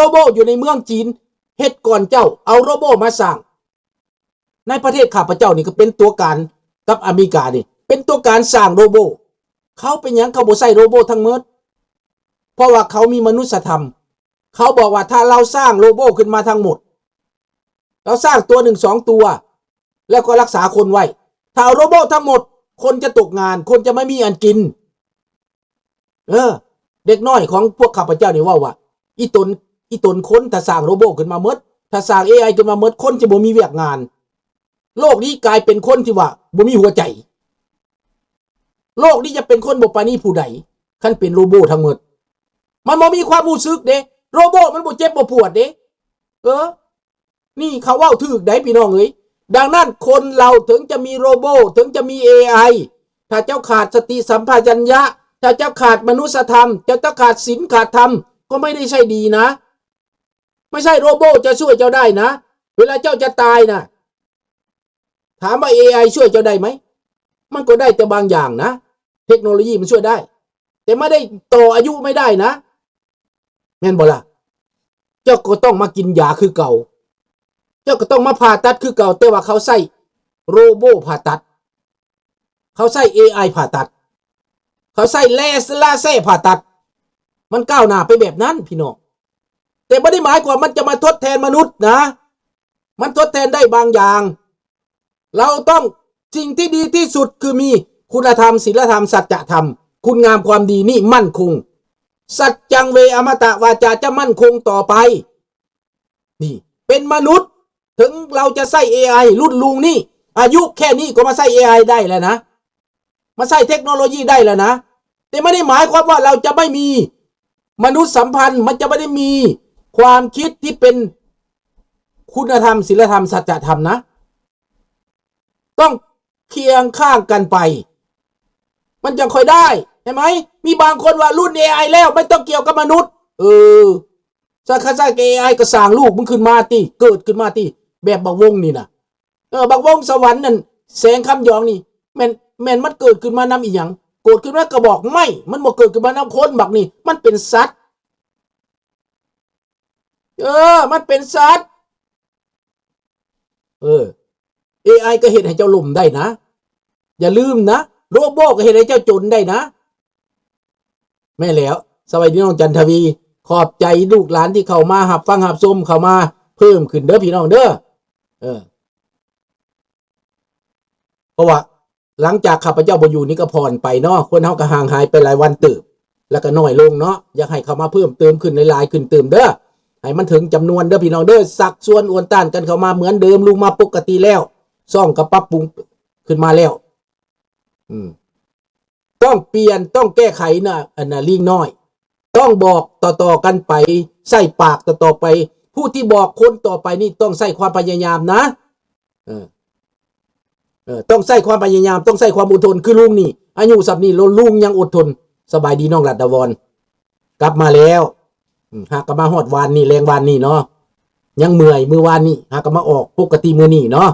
ໂຣໂບຢູ່ໃນເມືອງຈີນ ເຮັດກ່ອນເຈົ້າ ເອົາໂຣໂບມາສ້າງ. ໃນປະເທດຂ້າພະເຈົ້ານີ້ກໍເປັນຕົວການກັບອາເມລິການີ້ ເປັນຕົວການສ້າງໂຣໂບ. ເຂົາເປັນຫຍັງເຂົາບໍ່ໃຊ້ໂຣໂບທັງໝົດ? ເພາະວ່າເຂົາມີມະນຸດສະທຳ. ເຂົາບອກວ່າ ຖ້າເຮົາສ້າງໂຣໂບຂຶ້ນມາທັງໝົດ ເຮົາສ້າງຕົວໜຶ່ງສອງຕົວ ແລ້ວກໍລັກສາຄົນໄວ້. ຖ້າເອົາໂຣໂບທັງໝົດ ຄົນຈະຕົກງານ ຄົນຈະບໍ່ມີອັນກິນ. ເອີ ເດັກນ້ອຍຂອງພວກຂ້າພະເຈົ້ານີ້ເວົ້າວ່າ ອີຕົນ ອີຕົນຄົນ ຖ້າສ້າງໂຣໂບຂຶ້ນມາໝົດ ຖ້າສ້າງເອໄອຂຶ້ນມາໝົດ ຄົນຈະບໍ່ມີວຽກງານ. ໂລກນີ້ກາຍເປັນຄົນທີ່ວ່າບໍ່ມີຫົວໃຈ. ໂລກນີ້ຈະເປັນຄົນບໍ່ປານີຜູ້ໃດ ຄັນເປັນໂຣໂບທັງໝົດ. ມັນບໍ່ມີຄວາມຮູ້ສຶກເດ້. ໂຣໂບມັນບໍ່ເຈັບບໍ່ປວດເດ້. ເອີ ນີ້ເຂົາເວົ້າຖືກໃດ໋ ພີ່ນ້ອງເອີຍ. ດັ່ງນັ້ນ ຄົນເຮົາເຖິງຈະມີໂຣໂບ ເຖິງຈະມີເອໄອ ຖ້າເຈົ້າຂາດສະຕິສຳປະຊັນຍະ ຖ້າເຈົ້າຂາດມະນຸດສະທຳ ຖ້າເຈົ້າຂາດສິນຂາດທຳ ກໍໄມ່ໄດ້ໃຊ້ດີນະ. ໄມ່ໃຊ່ໂຣໂບຈະຊ່ວຍເຈົ້າໄດ້ນະ. ເວລາເຈົ້າຈະຕາຍນະ ຖາມວ່າເອໄອຊ່ວຍເຈົ້າໄດ້ໄໝ? ມັນກໍໄດ້ແຕ່ບາງຢ່າງນະ ເທັກໂນໂລຢີມັນຊ່ວຍໄດ້ ແຕ່ບໍ່ໄດ້ຕໍ່ອາຍຸໄດ້ນະ ແມ່ນບໍ່ລະ? ເຈົ້າກໍຕ້ອງມາກິນຢາຄືເກົ່າ ເຈົ້າກໍຕ້ອງມາຜ່າຕັດຄືເກົ່າ ແຕ່ວ່າເຂົາໃຊ້ໂຣໂບຜ່າຕັດ ເຂົາໃຊ້ເອໄອຜ່າຕັດ ເຂົາໃຊ້ແລເຊອ ລາເຊຜ່າຕັດ ມັນກ້າວໜ້າໄປແບບນັ້ນ ພີ່ນ້ອງ. ແຕ່ບໍ່ໄດ້ໝາຍຄວາມມັນຈະມາທົດແທນມະນຸດນະ ມັນທົດແທນໄດ້ບາງຢ່າງ. ເຮົາຕ້ອງ ສິ່ງທີ່ດີທີ່ສຸດຄືມີຄຸນນະທຳ, ສິນລະທຳ, ສັດຈະທຳ, ຄຸນງາມຄວາມດີນີ້ໝັ້ນຄົງ. ສັດຈັງເວອະມະຕະວາຈາ ຈະໝັ້ນຄົງຕໍ່ໄປ. ນີ້ເປັນມະນຸດ ເຖິງເຮົາຈະໃຊ້ເອໄອລຸ້ນລຸງນີ້ ອາຍຸແຄ່ນີ້ກໍມາໃຊ້ເອໄອໄດ້ແລ້ວນະ ມາໃຊ້ເທັກໂນໂລຢີໄດ້ແລ້ວນະ ແຕ່ບໍ່ໄດ້ໝາຍຄວາມວ່າເຮົາຈະໄມ່ມີມະນຸດສຳພັນ ມັນຈະບໍ່ໄດ້ມີຄວາມຄິດທີ່ເປັນຄຸນນະທຳ, ສິນລະທຳ, ສັດຈະທຳນະ ຕ້ອງຄຽງຂ້າງກັນໄປ ມັນຈັ່ງຄ່ອຍໄດ້ ເຫັນໄໝ? ມີບາງຄົນວ່າລຸ້ນເອໄອແລ້ວ ບໍ່ຕ້ອງກ່ຽວກັບມະນຸດ ເອີ ສະ ຄັນຊັ້ນເອໄອກໍສ້າງລູກມຶງຂຶ້ນມາຕິ ເກີດຂຶ້ນມາຕິ ແບບບັກວົງນີ້ນະ ເອີ ບັກວົງສະຫວັນນັ້ນ ແສງຄຳຫຍອງນີ້ ແມ່ນ ແມ່ນມັນເກີດຂຶ້ນມານຳອີ່ຫຍັງ? ເກີດຂຶ້ນມາກະບອກໄມ້ ມັນບໍ່ເກີດຂຶ້ນມານຳຄົນ ບັກນີ້ ມັນເປັນສັດ ເອີ ມັນເປັນສັດ ເອີ ເອໄອກໍເຮັດໃຫ້ເຈົ້າລົ້ມໄດ້ນະ ຢ່າລືມນະ ໂຣໂບກໍເຮັດໃຫ້ເຈົ້າຈົນໄດ້ນະ ແມ່ນແລ້ວ ສະບາຍດີນ້ອງຈັນທະວີ ຂອບໃຈລູກຫຼານທີ່ເຂົ້າມາຮັບຟັງຮັບຊົມ ເຂົ້າມາເພີ່ມຂຶ້ນເດີພີ່ນ້ອງເດີ ເອີ ເພາະວ່າ ຫຼັງຈາກຂ້າພະເຈົ້າບໍ່ຢູ່ນີ້ກໍຜ່ອນໄປເນາະ ຄົນເຮົາກໍຫ່າງຫາຍໄປຫຼາຍວັນເຕີບ ແລ້ວກໍນ້ອຍລົງເນາະ ຢາກໃຫ້ເຂົ້າມາເພີ່ມເຕີມຂຶ້ນ ຫຼາຍໆຂຶ້ນຕື່ມເດີ ໃຫ້ມັນເຖິງຈຳນວນເດີພີ່ນ້ອງເດີ ຊັກຊວນອວນຕ້ານກັນເຂົ້າມາເໝືອນເດີມ ລົງມາປົກກະຕິແລ້ວ ຊ່ອງກໍປັບປຸງຂຶ້ນມາແລ້ວ ອືມ ຕ້ອງປ່ຽນ ຕ້ອງແກ້ໄຂນະ ອັນນະ ລີງນ້ອຍ ຕ້ອງບອກຕໍ່ໆກັນໄປ ໃຊ້ປາກຕໍ່ໆໄປ ຜູ້ທີ່ບອກຄົນຕໍ່ໄປນີ້ຕ້ອງໃຊ້ຄວາມພະຍາຍາມນະ ເອີ ເອີ ຕ້ອງໃຊ້ຄວາມພະຍາຍາມ ຕ້ອງໃຊ້ຄວາມອົດທົນ ຄືລຸງນີ້ ອາຍຸສ່ຳນີ້ ລຸງຍັງອົດທົນ ສະບາຍດີນ້ອງລັດດາວອນ ກັບມາແລ້ວ ອືມ ຫາກະມາຮອດວານນີ້ ແລງວານນີ້ເນາະ ຍັງເມື່ອຍມື້ວານນີ້ ຫາກະມາອອກປົກກະຕິມື້ນີ້ເນາະ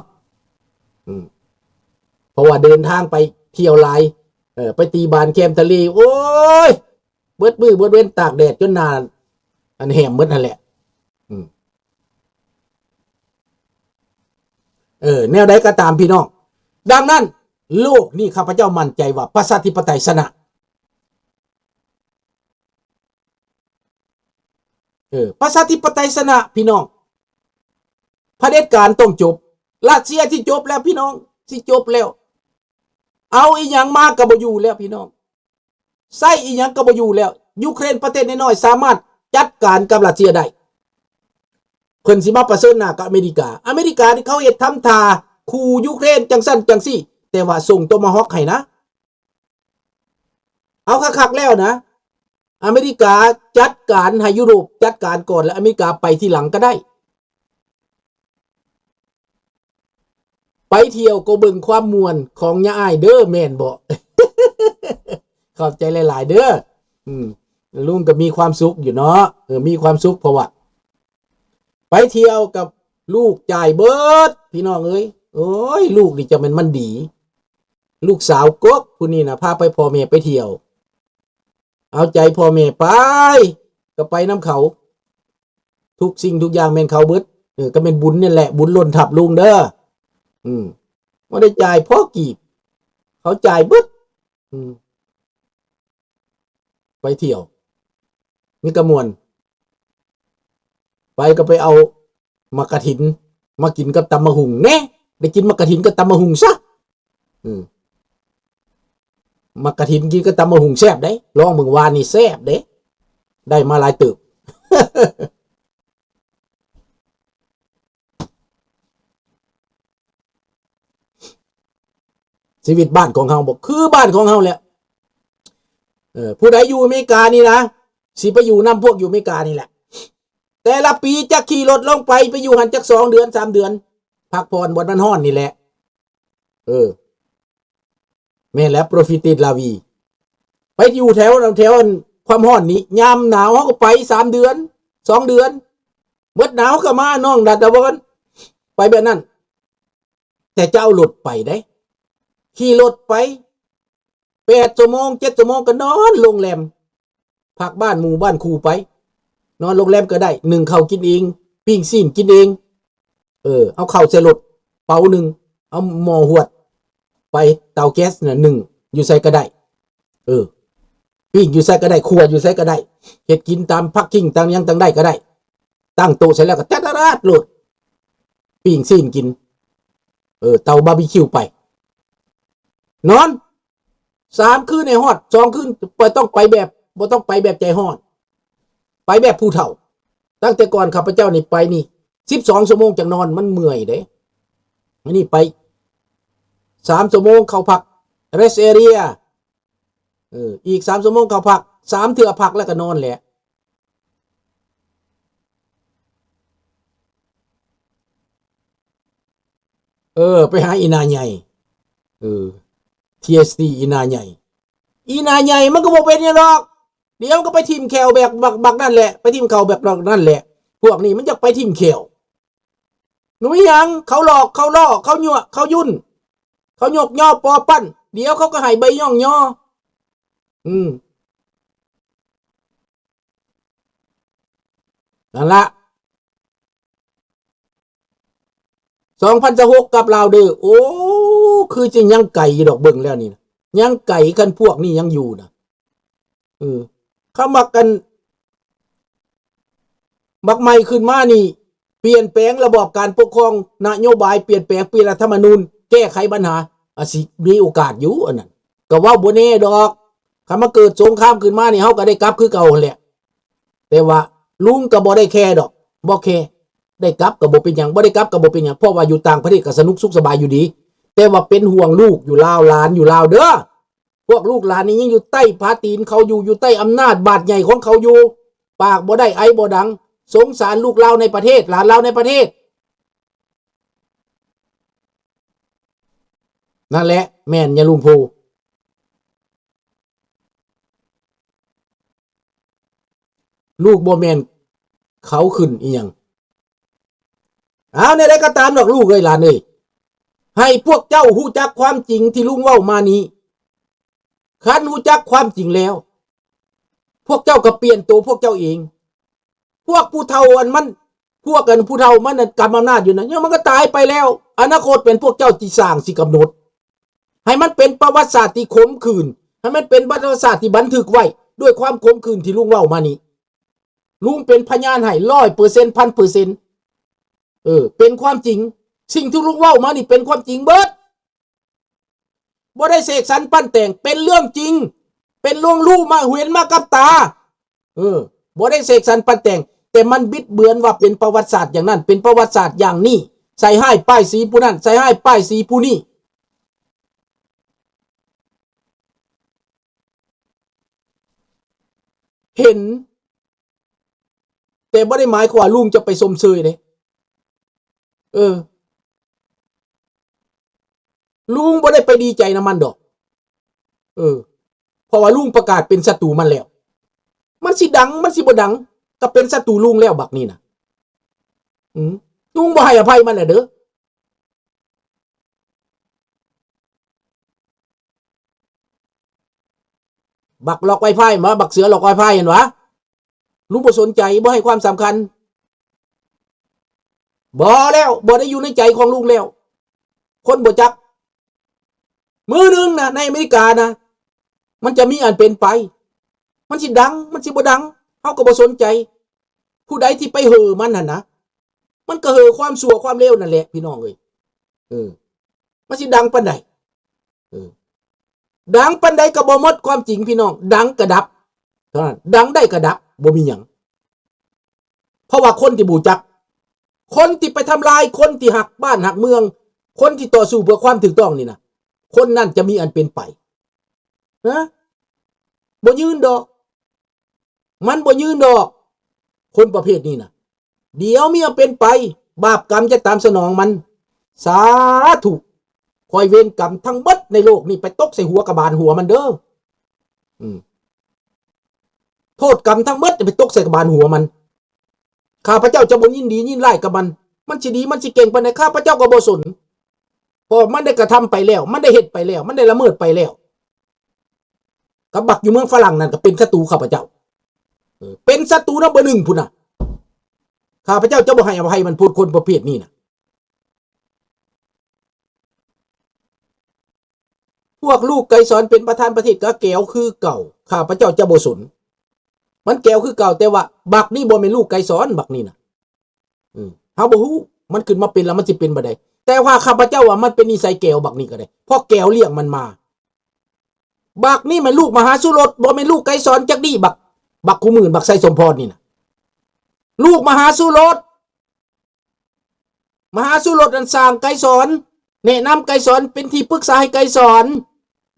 ອືມ ເພາະວ່າເດີນທາງໄປທ່ຽວຫຼາຍ ເອີ ໄປຕີບານແຄມທະເລ ໂອ້ຍ ເບິດມື້ເບິດເວັນຕາກແດດຈົນໜ້າ ອັນແຫ້ມໝົດຫັ້ນແຫຼະ ອືມ ເອີ ແນວໃດກໍຕາມພີ່ນ້ອງ ດັ່ງນັ້ນ ໂລກນີ້ຂ້າພະເຈົ້າໝັ້ນໃຈວ່າປະຊາທິປະໄຕຊະນະ ເອີ ປະຊາທິປະໄຕຊະນະພີ່ນ້ອງ ຜະເດັດການຕ້ອງຈົບ ຣັດເຊຍຊິຈົບແລ້ວພີ່ນ້ອງ ຊິຈົບແລ້ວ ເອົາອີ່ຫຍັງມາກໍບໍ່ຢູ່ແລ້ວພີ່ນ້ອງ ໃຊ້ອີ່ຫຍັງກໍບໍ່ຢູ່ແລ້ວ ຢູເຄຣນປະເທດນ້ອຍໆ ສາມາດຈັດການກັບຣັດເຊຍໄດ້ ເພິ່ນຊິມາປະເຊີນໜ້າກັບອາເມລິກາ ອາເມລິກາທີ່ເຂົາເຮັດທຳທ່າຂູ່ຢູເຄຣນຈັ່ງຊັ້ນຈັ່ງຊີ້ ແຕ່ວ່າສົ່ງໂຕມາຮອກໃຫ້ນະ ເອົາຄັກໆແລ້ວນະ ອາເມລິກາຈັດການໃຫ້ຢູໂຣບຈັດການກ່ອນ ແລ້ວອາເມລິກາໄປທີຫຼັງກໍໄດ້ ໄປທ່ຽວກໍເບິ່ງຄວາມມ່ວນຂອງຍາອ້າຍເດີ ແມ່ນບໍ່? ຂອບໃຈຫຼາຍໆເດີ ອືມ ລຸງກໍມີຄວາມສຸກຢູ່ເນາະ ເອີ ມີຄວາມສຸກ ເພາະວ່າໄປທ່ຽວກັບລູກຈ່າຍເບິດ ພີ່ນ້ອງເອີຍ ໂອ້ຍ ລູກນີ້ຈັ່ງແມ່ນມັນດີ ລູກສາວກົກຜູ້ນີ້ນະ ພາໄປ ພໍ່ແມ່ໄປທ່ຽວ ເອົາໃຈພໍ່ແມ່ໄປ ກໍໄປນຳເຂົາ ທຸກສິ່ງທຸກຢ່າງແມ່ນເຂົາເບິດ. ເອີ ກໍແມ່ນບຸນນີ້ແຫຼະ ບຸນລົ້ນທັບລຸງເດີ. ອືມ ບໍ່ໄດ້ຈ່າຍພໍກີບ ເຂົາຈ່າຍເບິດ. ອືມ ໄປທ່ຽວ ມີກະມ່ວນ ໄປກໍໄປເອົາໝາກກະຖິນມາກິນກັບຕຳບັກຫຸ່ງແດ່. ໄດ້ກິນໝາກກະຖິນກັບຕຳບັກຫຸ່ງຊະ. ອືມ ໝາກກະຖິນກິນກັບຕຳບັກຫຸ່ງແຊບເດ້. ລອງເບິ່ງ ວານນີ້ແຊບເດ້ ໄດ້ມາຫຼາຍເຕີບ. ຊີວິດບ້ານຂອງເຮົາບໍ່ຄືບ້ານຂອງເຮົາແຫຼະ. ເອີ ຜູ້ໃດຢູ່ອາເມລິການີ້ນະ ຊິໄປຢູ່ນຳພວກຢູ່ອາເມລິການີ້ແຫຼະ. ແຕ່ລະປີຈະຂີ່ລົດລົງໄປ ໄປຢູ່ຫັ້ນຈັກສອງເດືອນ ສາມເດືອນ ພັກຜ່ອນບ່ອນມັນຮ້ອນນີ້ແຫຼະ. ເອີ ແມ່ນແຫຼະ ໂປຣຟີຕິດລາວີ ໄປຢູ່ແຖວ ແຖວຄວາມຮ້ອນນີ້ ຍາມໜາວເຮົາກໍໄປສາມເດືອນ ສອງເດືອນ ໝົດໜາວເຮົາກໍມາ ນ້ອງດັດດາວອນ ໄປແບບນັ້ນ. ແຕ່ຈະເອົາລົດໄປເດ້ ຂີ່ລົດໄປ ແປດຊົ່ວໂມງ ເຈັດຊົ່ວໂມງ ກໍນອນໂຮງແຮມ ພັກບ້ານໝູ່ບ້ານຄູ່ໄປ ນອນໂຮງແຮມກໍໄດ້ ໜຶ້ງເຂົ້າກິນເອງ ປີ້ງຊີ້ນກິນເອງ. ເອີ ເອົາເຂົ້າໃສ່ລົດເປົາໜຶ່ງ ເອົາໝໍ້ຫວດໄປ ເຕົາແກັສນະ ໜຶ້ງຢູ່ໃສກໍໄດ້. ເອີ ປີ້ງຢູ່ໃສກໍໄດ້ ຂົ້ວຢູ່ໃສກໍໄດ້ ເຮັດກິນຕາມພາກກິ້ງ ຕາມຫຍັງ ຕາງໃດກໍໄດ້ ຕັ້ງໂຕະໃສ່ແລ້ວກໍຈັດລາດໂລດ ປີ້ງຊີ້ນກິນ. ເອີ ເຕົາບາບີຄິວໄປ ນອນ ສາມຄືນໃຫ້ຮອດ ສອງຄືນ ບໍ່ຕ້ອງໄປແບບ ບໍ່ຕ້ອງໄປແບບໃຈຮ້ອນ ໄປແບບຜູ້ເຖົ້າ. ຕັ້ງແຕ່ກ່ອນຂ້າພະເຈົ້ານີ້ໄປນີ້ສິບສອງຊົ່ວໂມງຈັ່ງນອນ ມັນເມື່ອຍເດ້. ອັນນີ້ໄປສາມຊົ່ວໂມງເຂົ້າພັກ rest area ເອີ ອີກສາມຊົ່ວໂມງເຂົ້າພັກ ສາມເທື່ອພັກແລ້ວກໍນອນແຫຼະ. ເອີ ໄປຫາອີ່ໜ້າໃຫຍ່ ເອີ ທີເອັສທີ ອີ່ໜ້າໃຫຍ່ ອີ່ໜ້າໃຫຍ່ ມັນກໍບໍ່ເປັນຫຍັງດອກ ດຽວມັນກໍໄປຖິ້ມແຂ້ວແບບບັກ ບັກນັ້ນແຫຼະ ໄປຖິ້ມເຂົ້າແບບບັກນັ້ນແຫຼະ. ພວກນີ້ມັນຢາກໄປຖິ້ມແຂ້ວ ໜູມີຫຍັງ ເຂົາຫຼອກ ເຂົາລໍ້ ເຂົາຍົວະ ເຂົາຫຍຸ້ນ ເຂົາຍົກຍໍປໍປັ້ນ ດຽວເຂົາກໍໃຫ້ໃບຍ້ອງຍໍ. ອືມ ນັ້ນລະ ສອງພັນຊາວຫົກກັບລາວເດີ. ໂອ້ ຄືຊິຍັງໄກຢູ່ດອກ ເບິ່ງແລ້ວນີ້ນະ ຍັງໄກ ຄັນພວກນີ້ຍັງຢູ່ນະ. ເອີ ຄຳວ່າກັນ ບັກໃໝ່ຂຶ້ນມານີ້ ປ່ຽນແປງລະບອບການປົກຄອງ ນະໂຍບາຍປ່ຽນແປງ ປ່ຽນລັດຖະມະນູນ ແກ້ໄຂບັນຫາ ອາດຊິມີໂອກາດຢູ່ ອັນນັ້ນກໍເວົ້າບໍ່ແນ່ດອກ. ຄັນມາເກີດສົງຄາມຂຶ້ນມານີ້ ເຮົາກໍໄດ້ກັບຄືເກົ່າຫັ້ນແຫຼະ. ແຕ່ວ່າລຸງກໍບໍ່ໄດ້ແຄດອກ ບໍ່ແຄ ໄດ້ກັບກໍບໍ່ເປັນຫຍັງ ບໍ່ໄດ້ກັບກໍບໍ່ເປັນຫຍັງ ເພາະວ່າຢູ່ຕ່າງປະເທດກໍສະໜຸກສຸກສະບາຍຢູ່ດີ. ແຕ່ວ່າເປັນຫ່ວງລູກຢູ່ລາວ ຫຼານຢູ່ລາວເດີ. ພວກລູກຫຼານນີ້ຍັງຢູ່ໃຕ້ຜາຕີນເຂົາຢູ່ ຢູ່ໃຕ້ອຳນາດບາດໃຫຍ່ຂອງເຂົາຢູ່. ປາກບໍ່ໄດ້ ໄອບໍ່ດັງ. ສົງສານລູກລາວໃນປະເທດ ຫຼານລາວໃນປະເທດ. ນັ້ນແຫຼະ ແມ່ນຍາລຸງໂພ. ລູກບໍ່ແມ່ນເຂົາຂຶ້ນອີ່ຫຍັງ. ເອົາ ແນວໃດກໍຕາມດອກ ລູກເອີຍ ຫຼານເອີຍ, ໃຫ້ພວກເຈົ້າຮູ້ຈັກຄວາມຈິງທີ່ລຸງເວົ້າມານີ້. ຄັນຮູ້ຈັກຄວາມຈິງແລ້ວ, ພວກເຈົ້າກໍປ່ຽນໂຕພວກເຈົ້າເອງ. ພວກຜູ້ເຖົ້າອັນມັນ, ພວກອັນຜູ້ເຖົ້າມັນນັ້ນກຳອຳນາດຢູ່ນັ້ນ, ຍັງມັນກໍຕາຍໄປແລ້ວ. ອະນາຄົດແມ່ນພວກເຈົ້າຊິສ້າງ, ຊິກຳນົດ. ໃຫ້ມັນເປັນປະຫວັດສາດທີ່ຂົມຂື່ນ, ໃຫ້ມັນເປັນປະຫວັດສາດທີ່ບັນທຶກໄວ້ດ້ວຍຄວາມຂົມຂື່ນທີ່ລຸງເວົ້າມານີ້. ລຸງເປັນພະຍານໃຫ້ຮ້ອຍເປີເຊັນ ພັນເປີເຊັນ. ເອີ ເປັນຄວາມຈິງ. ສິ່ງທີ່ລຸງເວົ້າມານີ້ເປັນຄວາມຈິງເບິດ. ບໍ່ໄດ້ເສກສັນປັ້ນແຕ່ງ, ເປັນເລື່ອງຈິງ, ເປັນເລື່ອງຮູ້ມາ, ເຫັນມາກັບຕາ. ເອີ ບໍ່ໄດ້ເສກສັນປັ້ນແຕ່ງ, ແຕ່ມັນບິດເບືອນວ່າເປັນປະຫວັດສາດຢ່າງນັ້ນ, ເປັນປະຫວັດສາດຢ່າງນີ້, ໃສ່ຮ້າຍປ້າຍສີຜູ້ນັ້ນ, ໃສ່ຮ້າຍປ້າຍສີຜູ້ນີ້. ເຫັນ, ແຕ່ບໍ່ໄດ້ໝາຍຄວາມວ່າລຸງຈະໄປຊົມເຊີຍເດ້. ເອີ ລຸງບໍ່ໄດ້ໄປດີໃຈນຳມັນດອກ. ເອີ ເພາະວ່າລຸງປະກາດເປັນສັດຕູມັນແລ້ວ. ມັນຊິດັງ, ມັນຊິບໍ່ດັງ, ກໍເປັນສັດຕູລຸງແລ້ວບັກນີ້ນະ. ອືມ ລຸງບໍ່ໃຫ້ອະໄພມັນແຫຼະເດີ. ບັກລັອກໄວຟາຍ ເຫັນບໍ່? ບັກເສືອລັອກໄວຟາຍ ເຫັນບໍ່? ລຸງບໍ່ສົນໃຈ, ບໍ່ໃຫ້ຄວາມສຳຄັນ. ບໍ່ແລ້ວ ບໍ່ໄດ້ຢູ່ໃນໃຈຂອງລຸງແລ້ວ. ຄົນບໍ່ຈັກ ມື້ໜຶ່ງນະ ໃນອາເມລິການະ ມັນຈະມີອັນເປັນໄປ. ມັນຊິດັງ ມັນຊິບໍ່ດັງ ເຮົາກໍບໍ່ສົນໃຈ. ຜູ້ໃດທີ່ໄປເຫີມັນຫັ້ນນະ ມັນກໍເຫີຄວາມຊົ່ວຄວາມເລວນັ້ນແຫຼະ ພີ່ນ້ອງເອີຍ. ເອີ ມັນຊິດັງປານໃດ? ເອີ ດັງປານໃດກໍບໍ່ໝົດຄວາມຈິງ ພີ່ນ້ອງ. ດັງກະດັບເທົ່ານັ້ນ ດັງໄດ້ກະດັບ ບໍ່ມີຫຍັງ. ເພາະວ່າຄົນທີ່ບໍ່ຮູ້ຈັກ ຄົນທີ່ໄປທຳລາຍຄົນທີ່ຮັກບ້ານຮັກເມືອງ ຄົນທີ່ຕໍ່ສູ້ເພື່ອຄວາມຖືກຕ້ອງນີ້ນະ ຄົນນັ້ນຈະມີອັນເປັນໄປ. ຮະ ບໍ່ຍືນດອກ ມັນບໍ່ຍືນດອກ ຄົນປະເພດນີ້ນະ. ດຽວມີອັນເປັນໄປ ບາບກຳຈະຕາມສະໜອງມັນ. ສາທຸ ຂ້ອຍເວນກຳທັງເບິດໃນໂລກນີ້ໄປຕົກໃສ່ຫົວກະບານຫົວມັນເດີ້. ອືມ ໂທດກຳທັງເບິດໄປຕົກໃສ່ກະບານຫົວມັນ. ຂ້າພະເຈົ້າຈະບໍ່ຍິນດີຍິນຮ້າຍກັບມັນ. ມັນຊິດີມັນຊິເກັ່ງປານໃດ ຂ້າພະເຈົ້າກໍບໍ່ສົນ. ເພາະມັນໄດ້ກະທຳໄປແລ້ວ ມັນໄດ້ເຮັດໄປແລ້ວ ມັນໄດ້ລະເມີດໄປແລ້ວ. ກັບບັກຢູ່ເມືອງຝຣັ່ງນັ້ນກໍເປັນສັດຕູຂ້າພະເຈົ້າ. ເອີ ເປັນສັດຕູນຳເບີໜຶ່ງພຸ້ນນະ. ຂ້າພະເຈົ້າຈະບໍ່ໃຫ້ອະໄພມັນ ພວກຄົນປະເພດນີ້ນະ. ພວກລູກໄກສອນເປັນປະທານປະເທດກໍແກວຄືເກົ່າ ຂ້າພະເຈົ້າຈະບໍ່ສົນ. ມັນແກວຄືເກົ່າ ແຕ່ວ່າບັກນີ້ບໍ່ແມ່ນລູກໄກສອນ ບັກນີ້ນະ. ເອີ ເຮົາບໍ່ຮູ້ ມັນຂຶ້ນມາເປັນແລ້ວມັນຊິເປັນແບບໃດ. ແຕ່ວ່າຂ້າພະເຈົ້າວ່າມັນເປັນນິໄສແກວ ບັກນີ້ກໍໄດ້ ເພາະແກວລ້ຽງມັນມາ. ບັກນີ້ມັນລູກມະຫາສຸລົດ ບໍ່ແມ່ນລູກໄກສອນຈັກດີ້. ບັກ ບັກຄູ່ໝື່ນ ບັກໄຊສົມພອນນີ້ນະ ລູກມະຫາສຸລົດ. ມະຫາສຸລົດນັ້ນສ້າງໄກສອນ ແນະນຳໄກສອນ ເປັນທີ່ປຶກສາໃຫ້ໄກສອນ.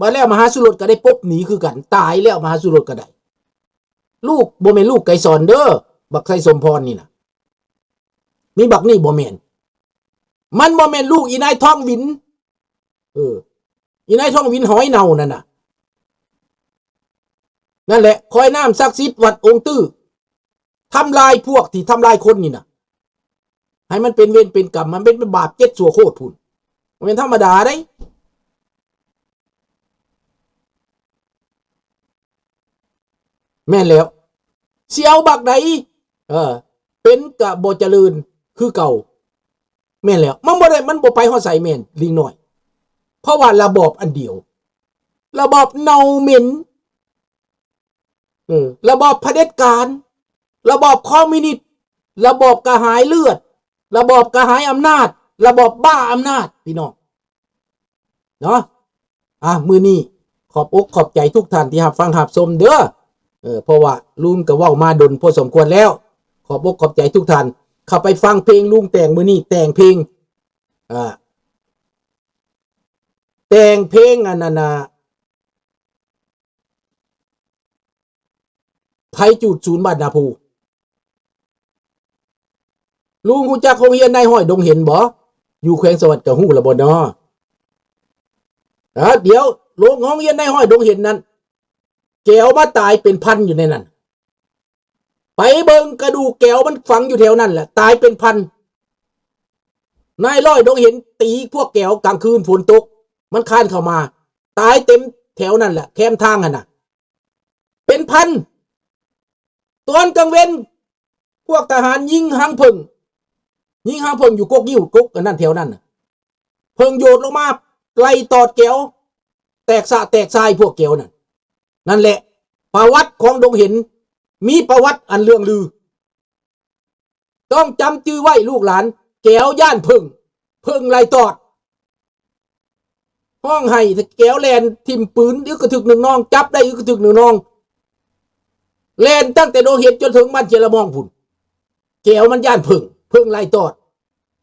ບາດແລ້ວມະຫາສຸລົດກໍໄດ້ປົບໜີຄືກັນ ຕາຍແລ້ວມະຫາສຸລົດກໍໄດ້. ລູກ ບໍ່ແມ່ນລູກໄກສອນເດີ້ ບັກໄຊສົມພອນນີ້ນະ. ມີບັກນີ້ບໍ່ແມ່ນ ມັນບໍ່ແມ່ນລູກອີນາຍທອງຫວິນ. ເອີ ອີນາຍທອງຫວິນຫອຍເນົ່ານັ້ນນະ. ນັ້ນແຫຼະ ຄອຍນ້ຳສັກສິດວັດອົງຕື້ ທຳລາຍພວກທີ່ທຳລາຍຄົນນີ້ນະ ໃຫ້ມັນເປັນເວນເປັນກຳ ມັນເປັນບາບເຈັດຊົ່ວໂຄດພຸ້ນ. ບໍ່ແມ່ນທຳມະດາເດ້. ແມ່ນແລ້ວ ຊິເອົາບັກໃດ ເອີ ເປັນກະບໍ່ຈະເລີນຄືເກົ່າ. ແມ່ນແລ້ວ ມັນບໍ່ໄດ້ ມັນບໍ່ໄປຮອດໃສ ແມ່ນລິງນ້ອຍ. ເພາະວ່າລະບອບອັນດຽວ ລະບອບເນົ່າເໝັນ ເອີ ລະບອບຜະເດັດການ ລະບອບຄອມມິວນິດ ລະບອບກະຫາຍເລືອດ ລະບອບກະຫາຍອຳນາດ ລະບອບບ້າອຳນາດ ພີ່ນ້ອງເນາະ. ອ່າ ມື້ນີ້ຂອບອົກຂອບໃຈທຸກທ່ານທີ່ຮັບຟັງຮັບຊົມເດີ້. ເອີ ເພາະວ່າລຸງກໍເວົ້າມາດົນພໍສົມຄວນແລ້ວ. ຂອບອົກຂອບໃຈທຸກທ່ານ ເຂົ້າໄປຟັງເພງລຸງແຕ່ງມື້ນີ້ ແຕ່ງເພງ ອ່າ ແຕ່ງເພງອັນນັ້ນນະ ໄຟຈູດສູນບ້ານນາພູ. ລຸງຮູ້ຈັກໂຮງຮຽນນາຍຮ້ອຍດົງເຫັນບໍ່? ຢູ່ແຂວງສະຫວັດ ກໍຮູ້ລະບໍ່ນໍ? ອາ ດຽວ ໂຮງຮຽນນາຍຮ້ອຍດົງເຫັນນັ້ນ ແກວມາຕາຍເປັນພັນຢູ່ໃນນັ້ນ. ໄປເບິ່ງກະດູກແກວມັນຝັງຢູ່ແຖວນັ້ນແຫຼະ ຕາຍເປັນພັນ. ນາຍຮ້ອຍດົງເຫັນຕີພວກແກວກາງຄືນຝົນຕົກ ມັນຄານເຂົ້າມາ ຕາຍເຕັມແຖວນັ້ນແຫຼະ ແຄມທາງຫັ້ນນະ ເປັນພັນ. ຕອນກາງເວັນ ພວກທະຫານຍິງຮັງເຜິ້ງ ຍິງຮັງເຜິ້ງຢູ່ກົກງິ້ວ ກົກອັນນັ້ນແຖວນັ້ນນະ ເຜິ້ງໂຍດລົງມາໄລ່ຕອດແກວ ແຕກສະແຕກຊາຍພວກແກວນັ້ນ. ນັ້ນແຫຼະ ປະຫວັດຂອງດົງເຫັນ ມີປະຫວັດອັນເລື່ອງລື. ຕ້ອງຈຳຈື່ໄວ້ລູກຫຼານ ແກວຢ້ານເຜິ້ງ ເຜິ້ງໄລ່ຕອດ ຮ້ອງໄຫ້ ແກວແລ່ນຖິ້ມປືນ ອຶກກະທຶກໜຶ່ງນອງ ຈັບໄດ້ອຶກກະທຶກໜຶ່ງນອງ ແລ່ນຕັ້ງແຕ່ດົງເຫັນຈົນເຖິງບ້ານເຈລະມອງພຸ້ນ. ແກວມັນຢ້ານເຜິ້ງ ເຜິ້ງໄລ່ຕອດ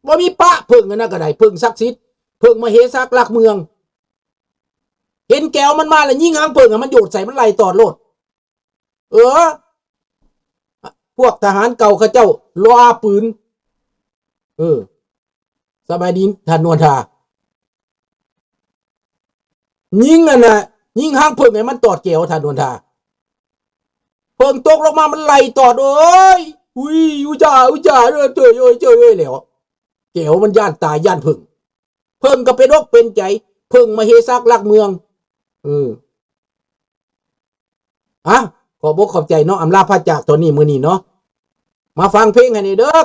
ບໍ່ມີປະ ເຜິ້ງອັນນັ້ນກໍໄດ້ ເຜິ້ງສັກສິດ ເຜິ້ງມະເຫສັກຫຼັກເມືອງ. ເຫັນແກວມັນມາແລ້ວຍິງຮັງເຜິ້ງໃຫ້ມັນໂຍດໃສ່ ມັນໄລ່ຕອດໂລດ. ເອີ ພວກທະຫານເກົ່າເຂົາເຈົ້າລໍອ້າປືນ. ເອີ ສະບາຍດີທ່ານນວນທາ. ຍິງອັນນະ ຍິງຮັງເຜິ້ງໃຫ້ມັນຕອດແກວ ທ່ານນວນທາ. ເຜິ້ງຕົກລົງມາມັນໄລ່ຕອດ ໂອ້ຍ ອຸ້ຍ ອຸຈາ ອຸຈາ ເອີ ເຈີຍເອີຍ ເຈີຍເອີຍ ແລ້ວ ແກວມັນຢ້ານຕາຍ ຢ້ານເຜິ້ງ. ເຜິ້ງກໍເປັນອົກເປັນໃຈ ເຜິ້ງມະເຫສັກຫຼັກເມືອງ. ເອີ ອະ ຂອບອົກຂອບໃຈເນາະ ອຳລາພາຈາກຕອນນີ້ມື້ນີ້ເນາະ. ມາຟັງເພງໃຫ້ແດ່ເດີ້